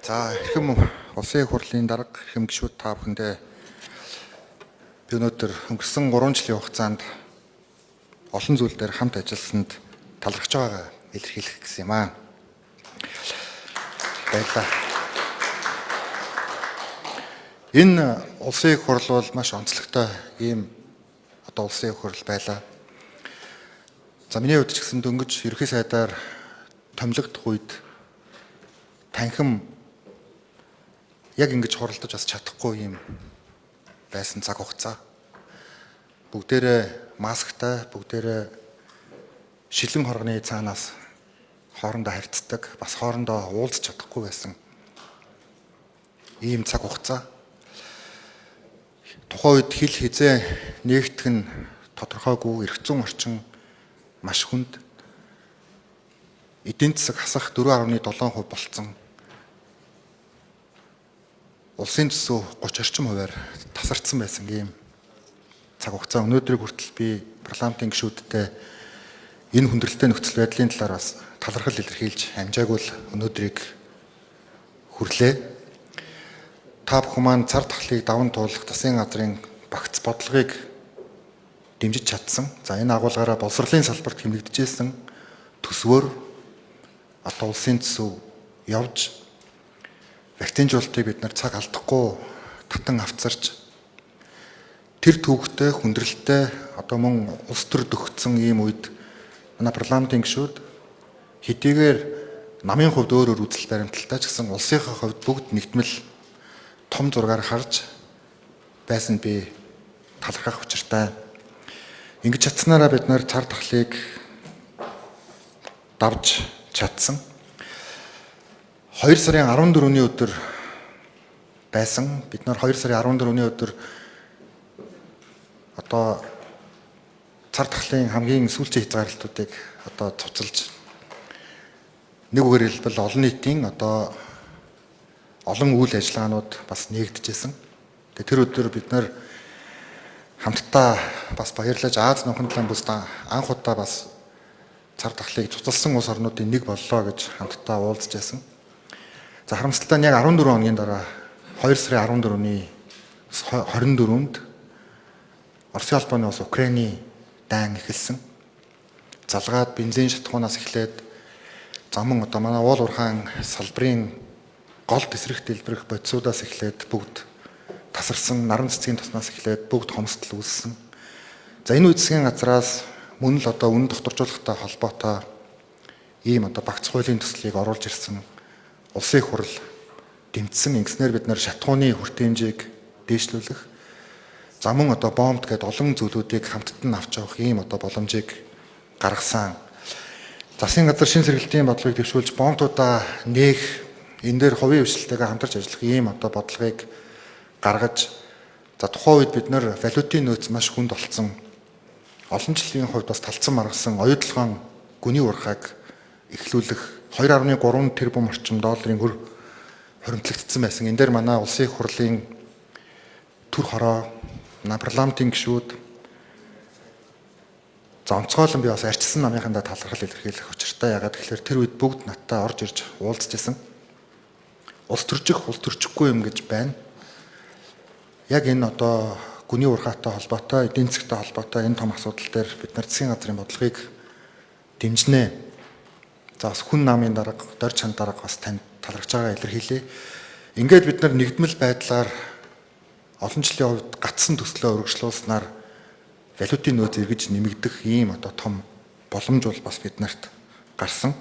За, эрхэм улсын их хурлын дарга, эрхэм гишүүд, та бүхэндээ би өнөөдөр өнгөрсөн 3 жилийн хугацаанд олон зүйл дээр хамт ажилласанд талархаж байгаагаа илэрхийлэх гэсэн юм аа. Баярлалаа. Энэ улсын их хурл бол маш онцлогтой ийм одоо улсын их хурл байлаа. За, миний хувьд ч гэсэн дөнгөж ерөнхий сайдаар томилогдох үед танхим яг ингэж хуралдаж бас чадахгүй юм байсан цаг хугацаа. Бүгдээрээ масктай, бүгдээрээ шилэн хоргоны цаанаас хоорондоо харьцдаг, бас хоорондоо уулзч чадахгүй байсан ийм цаг хугацаа. Тухайн үед хил хизээ нэгтгэх нь тодорхойгүй, эрх зүйн орчин маш хүнд, эдийн засаг хасах 4.7% болцсон. Улсын төсөв 30 орчим хувиар тасарсан байсан ийм цаг хугацаа. Өнөөдрийг хүртэл би парламентын гишүүдтэй энэ хүндрэлтэй нөхцөл байдлын талаар бас талархал илэрхийлж амжаагүй л өнөөдрийг хүрлээ. Та бүхэн маань цар тахлыг даван туулах засгийн газрын багц бодлогыг дэмжиж чадсан. За, энэ агуулгаараа боловсролын салбарт хэмнэгдэжсэн төсвөөр одоо улсын төсөв явж, вакцинжуулалтыг бид нар цаг алдахгүй татан авцарч, тэр түүхтэй, хүндрэлтэй, одоо мөн улс төр дөхцөн ийм үед манай парламентын гишүүд хэдийгээр намын хувьд өөр өөр үзэл баримталтай ч гэсэн улсынхаа хувьд бүгд нэгдмэл том зургаар харж байсан би талархах учиртай. Ингэж чадсанараа бид нар цар тахлыг давж чадсан. 2 сарын 14-ний өдөр байсан. Бид нар 2 сарын 14-ний өдөр одоо цар тахлын хамгийн сүүлчийн хязгаарлалтуудыг одоо цуцалж, нэг үгээр хэлбэл, олон нийтийн одоо олон үйл ажиллагаанууд бас нээгдэжсэн. Тэгээ тэр өдөр бид нар хамтдаа бас баярлаж, Ази Номхон далайн бүст анх удаа бас цар тахлыг цуцалсан улс орнуудын нэг боллоо гэж хамтдаа уулзж байсан. За, харамсалтай нь яг 14 хоногийн дараа 2 сарын 14-ний 24-нд Оросын холбооны улс Украины дайн эхэлсэн. Залгаад бензин шатахуунаас эхлээд заман одоо манай уул уурхаан салбарын гол тесрэх дэлбэрэх бодисуудаас эхлээд бүгд тасарсан, наран цэцгийн тоснаас эхлээд бүгд хомсдол үүссэн. За, энэ үе засгийн газраас мөн л одоо үнэн тогтворжуулахтай холбоотой ийм одоо багц хуулийн төслийг оруулж ирсэн. Улсын их хурл дэмжсэн. Ингэснээр бид нар шатахууны хүртээмжийг дээшлүүлэх, за мөн одоо бомб гэдээ олон зүйлүүдийг хамтд нь авч явах ийм одоо боломжийг гаргасан. Засгийн газар шинэ сэргэлтийн бодлогыг дэвшүүлж, бомбтуудаа нээх, энэ дээр хувийн хвшилтэйгээ хамтарч ажиллах ийм одоо бодлогыг гаргаж, за, тухайн үед бид нар валютын нөөц маш хүнд болцсон. Олон жилийн хувьд бас талцсан маргасан оюутлогоон гүний уурхайг эхлүүлэх 2.3 тэрбум орчим долларын хөр хуримтлагдсан байсан. Энэ дээр манай улсын их хурлын төр хороо, манай парламентын гишүүд, за, онцгойлон би бас арчилсан намынхандаа талархал илэрхийлэх учиртай. Ягаад гэхээр тэр үед бүгд надтай орж ирж уулзж исэн. Улс төрчих, улс төрчихгүй юм гэж байна. Яг энэ одоо гүний уурхайтай холбоотой, эдийн засгтай холбоотой энэ том асуудал дээр бид нар засгийн газрын бодлогыг дэмжинэ. За, бас хүн намын дарга, Дорж чанд дарга, бас танд талархаж байгаа илэрхийлье. Ингээд бид нар нэгдмэл байдлаар олон жилийн хувьд гатсан төслөө өргөжлүүлснээр валютын нөөц эргэж нэмэгдэх ийм одоо том боломж бол бас бид нарт гарсан.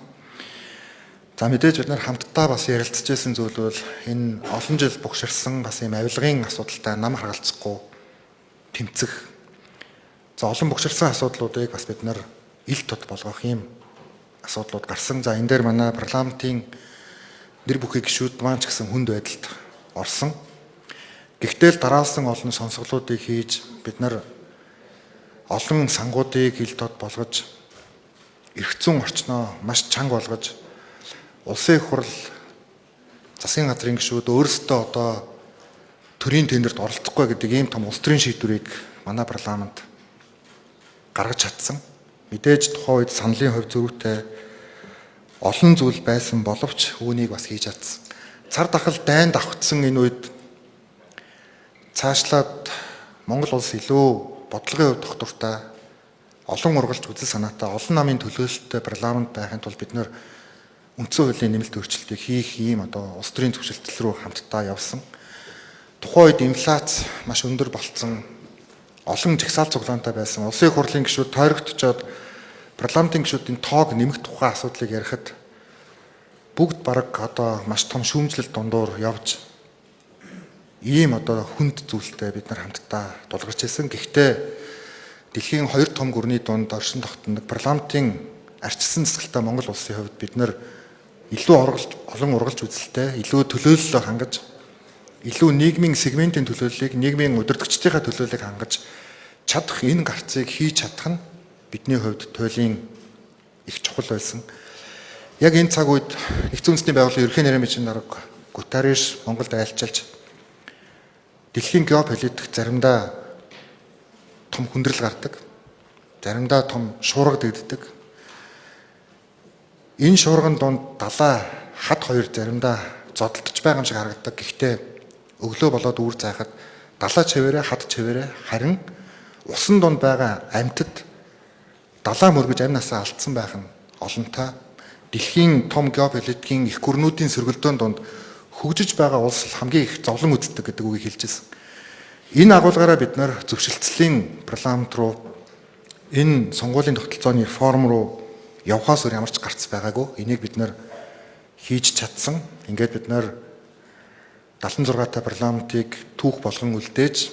За, мэдээж бид нар хамтдаа бас ярилцж байсан зүйл бол энэ олон жил бugширсан бас ийм авилгын асуудалтай нам харгалзахгүй тэмцэх. За, олон бugширсан асуудлуудыг бас бид нар ил тод болгох ийм асуудлууд гарсан. За, энэ дээр манай парламентын нэр бүхий гишүүд маань ч гэсэн хүнд байдалд орсон. Гэхдээ л дараалсан олон сонсголуудыг хийж, бид нар олон сангуудыг ил тод болгож, эрх зүйн орчноо маш чанга болгож, улсын их хурл, засгийн газрын гишүүд өөрсдөө одоо төрийн тендерт оролцохгүй гэдэг ийм том улс төрийн шийдвэрийг манай парламент гаргаж чадсан. Мэдээж тухайн үед саналын хувь зөрүүтэй олон зүйл байсан боловч үүнийг бас хийж чадсан. Цар тахал дайнд авагдсан энэ үед цаашлаад Монгол улс илүү бодлогын хувьд тогтвортой, олон ургалж үзэл санаатай, олон намын төлөөлөлттэй парламент байхын тулд бид нэр үндсэн хуулийн нэмэлт өөрчлөлтийг хийх ийм одоо улс төрийн зөвшөлтөл рүү хамтдаа явсан. Тухайн үед инфляц маш өндөр болцсон, олон жагсаал цуглаантай байсан. Улсын их хурлын гишүүд тойрогдчоод парламентын гишүүдийн тоог нэмэх тухай асуудлыг ярихад бүгд бараг одоо маш том шүүмжлэл дундуур явж ийм одоо хүнд зүйлтэй бид нар хамтдаа тулгарч ирсэн. Гэхдээ дэлхийн хоёр том гүрний дунд оршин тогтнодог парламентын арчилсан засгалтай Монгол улсын хувьд бид нар илүү орголж, олон ургалж үзэлтэй, илүү төлөөллөө хангаж, илүү нийгмийн сегментийн төлөөллийг, нийгмийн удирдагчдынхаа төлөөллийг хангаж чадах энэ гарцыг хийж чадах нь бидний хувьд туйлын их чухал байсан. Яг энэ цаг үед Нэгдсэн Үндэсний Байгууллагын Ерөнхий нарийн бичгийн дарга Гутареш Монголд айлчилж дэлхийн геополитик заримдаа том хүндрэл гардаг, заримдаа том шуурга дэгддэг. Энэ шуурган дунд далаа хад хоёр заримдаа зодолдож байгаа юм шиг харагддаг. Гэхдээ өглөө болоод үүр зайхад далаа чивээрээ, хад чивээрээ, харин усан дунд байгаа амьтад далаа мөргөж амь насаа алдсан байх нь олонтой. Дэлхийн том геополитикийн их гүрнүүдийн сөргөлдөөн дунд хөгжиж байгаа улс хамгийн их зовлон үздэг гэдэг үгийг хэлж ирсэн. Энэ агуулгаараа бид нар зөвшөлтслийн парламент руу, энэ сонгуулийн тогтолцооны реформ руу явхаас өөр ямар ч гарц байгаагүй. Энийг бид нар хийж чадсан. Ингээд бид нар 76 та парламентыг түүх болгон үлдээж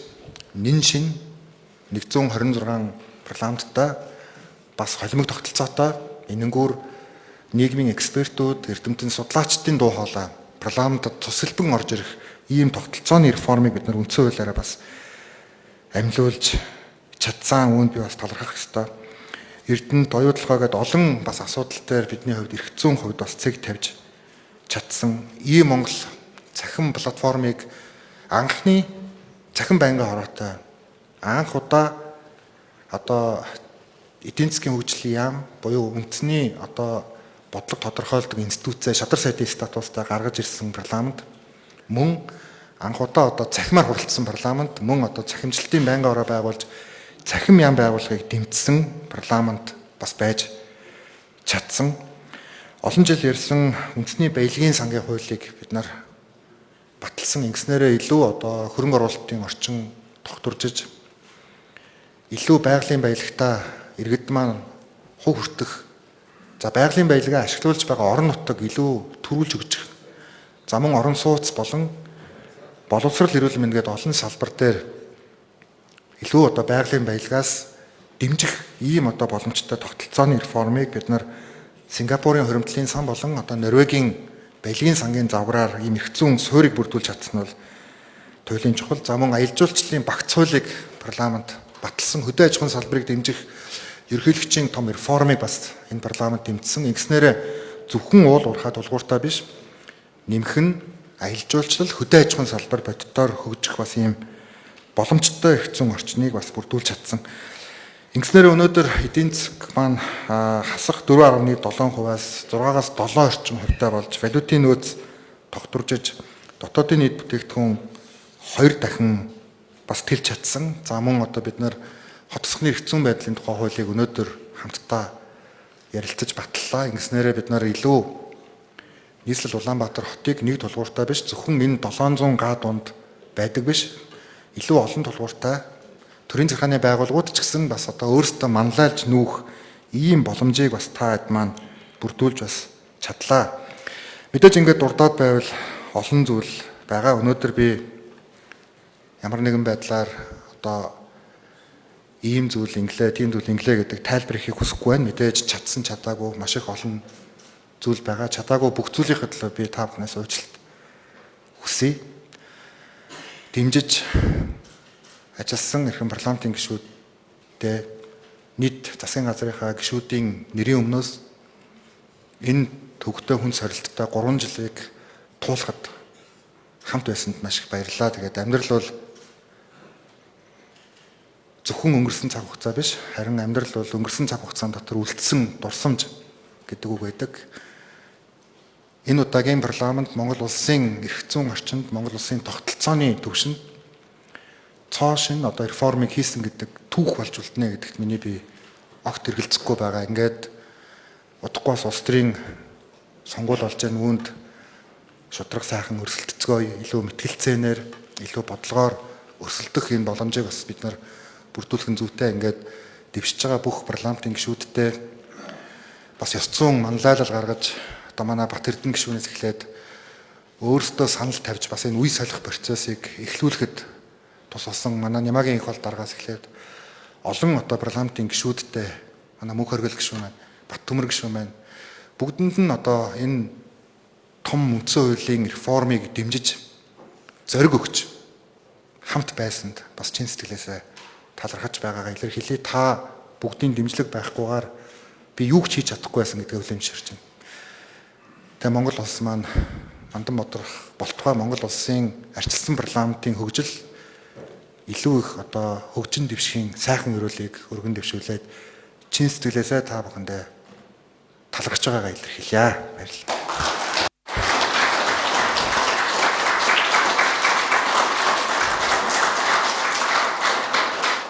нэн шин 126 парламенттай бас холимог тогтолцоотой энэнгүүр нийгмийн экспертүүд, эрдэмтэн судлаачдын дуу хоолой парламентод цус хэлбэн орж ирэх ийм тогтолцооны реформыг бид нар үндсэн хуулиараа бас амьлуулж чадсан. Үүнд би бас талархах ёстой. Эрдэнэт оюутлогоо гээд олон бас асуудал дээр бидний хувьд эрх зүйн хувьд бас цэг тавьж чадсан. Ийм Монгол цахим платформыг анхны цахим байнгын хороотой анх удаа одоо эдийн засгийн хөгжлийн яам буюу үндэсний одоо бодлого тодорхойлдог институцээ шадар сайдын статустай гаргаж ирсэн парламент, мөн анх удаа одоо цахимаар хуралдсан парламент, мөн одоо цахимжилтын байнгын ороо байгуулж цахим яам байгууллагыг дэмжсэн парламент бас байж чадсан. Олон жил ярьсан үндэсний баялагын сангийн хуулийг бид нар баталсан. Ингэснээрээ илүү одоо хөрөнгө оруулалтын орчин тогтворжиж, илүү байгалийн баялагтай иргэд маань хувь хүртэх, за байгалийн баялагаа ашиглуулж байгаа орон нутаг илүү төрүүлж өгч, за мөн орон сууц болон боловсрол, эрүүл мэнд гээд олон салбар дээр илүү одоо байгалийн баялагаас дэмжих ийм одоо боломжтой тогтолцооны реформыг бид нар Сингапурын хуримтлалын сан болон одоо Норвегийн баялагын сангийн загвараар ийм эрх зүйн суурийг бүрдүүлж чадсан нь бол туйлын чухал. За мөн аялал жуулчлалын багц хуулийг парламент баталсан, хөдөө аж ахуйн салбарыг дэмжих ерөнхийлөгчийн том реформыг бас энэ парламент дэмжсэн. Ингэснээр зөвхөн уул уурхай тулгууртай биш, нэмэх нь аялал жуулчлал, хөдөө аж ахуйн салбар бодитоор хөгжих бас ийм боломжтой эрх зүйн орчныг бас бүрдүүлж чадсан. Ингэснээр өнөөдөр эдийн засаг маань хасах 4.7%-аас 6-аас 7 орчим хувьтай болж, валютын нөөц тогтворжиж, дотоодын нийт бүтээгдэхүүн 2 дахин бас тэлж чадсан. За мөн одоо бид нар хот засгийн эрх зүйн байдлын тухай хуулийг өнөөдөр хамтдаа ярилцаж баталлаа. Ингэснээрээ бид нар илүү нийслэл Улаанбаатар хотыг нэг тулгууртай биш, зөвхөн энэ 700 га дунд байдаг биш, илүү олон тулгууртай төрийн захааны байгууллагууд ч гэсэн бас одоо өөрсдөө манлайлж нүүх ийм боломжийг бас та хэд маань бүрдүүлж бас чадлаа. Мэдээж ингээд дурдаад байвал олон зүйл байгаа. Өнөөдөр би ямар нэгэн байдлаар одоо ийм зүйл инглээ, тийм зүйл инглээ гэдэг тайлбар хийх хүсэхгүй байна. Мэдээж чадсан, чадаагүй маш их олон зүйл байгаа. Чадаагүй бүх зүйлийнхээ төлөө би та бүхнээс уучлалт хүсье. Дэмжиж ажилласан эрхэм парламентын гишүүдтэй нийт засгийн газрынхаа гишүүдийн нэрийн өмнөөс энэ төвөгтэй хүн сорилттой 3 жилийг туулахад хамт байсанд маш их баярлалаа. Тэгээд амьдрал бол зөвхөн өнгөрсөн цаг хугацаа биш, харин амьдрал бол өнгөрсөн цаг хугацаан дотор үлдсэн дурсамж гэдэг үг байдаг. Энэ удаагийн парламент Монгол улсын эрх зүйн орчинд, Монгол улсын тогтолцооны төвшөнд цоо шинэ одоо реформыг хийсэн гэдэг түүх болж үлднэ гэдэгт миний би огт эргэлзэхгүй байгаа. Ингээд удахгүй бас улс төрийн сонгуул болж байгаа, үүнд шударга сайхан өрсөлдцгөөе, илүү мэтгэлцээнээр, илүү бодлогоор өрсөлдөх энэ боломжийг бас бид нар бүрдүүлэх нь зүйтэй. Ингээд дэвшиж байгаа бүх парламентын гишүүдтэй бас ёс зүйн манлайлал гаргаж, одоо манай Бат Эрдэнэ гишүүнээс эхлээд өөрсдөө санал тавьж бас энэ үе солих процессыг эхлүүлэхэд тус болсон манай Нямагийн их бол даргаас эхлээд олон одоо парламентын гишүүдтэй, манай Мөнх Хоргол гишүүн маань, Бат Төмөр гишүүн маань, бүгдэнд нь одоо энэ том үндсэн хуулийн реформыг дэмжиж, зориг өгч хамт байсанд бас чин сэтгэлээсээ талархаж байгаагаа илэрхийлье. Та бүгдийн дэмжлэг байхгүйгээр би юу ч хийж чадахгүй байсан гэдгээ хүлээн зөвшөөрч байна. Тэгээ Монгол улс маань мандан бодрох болтугай. Монгол улсын арчилсан парламентын хөгжил илүү их одоо хөгжин дэвшихийн сайхан өрөөлийг өргөн дэвшүүлээд чин сэтгэлээсээ та бүхэндээ талархаж байгаагаа илэрхийлье. Баярлалаа.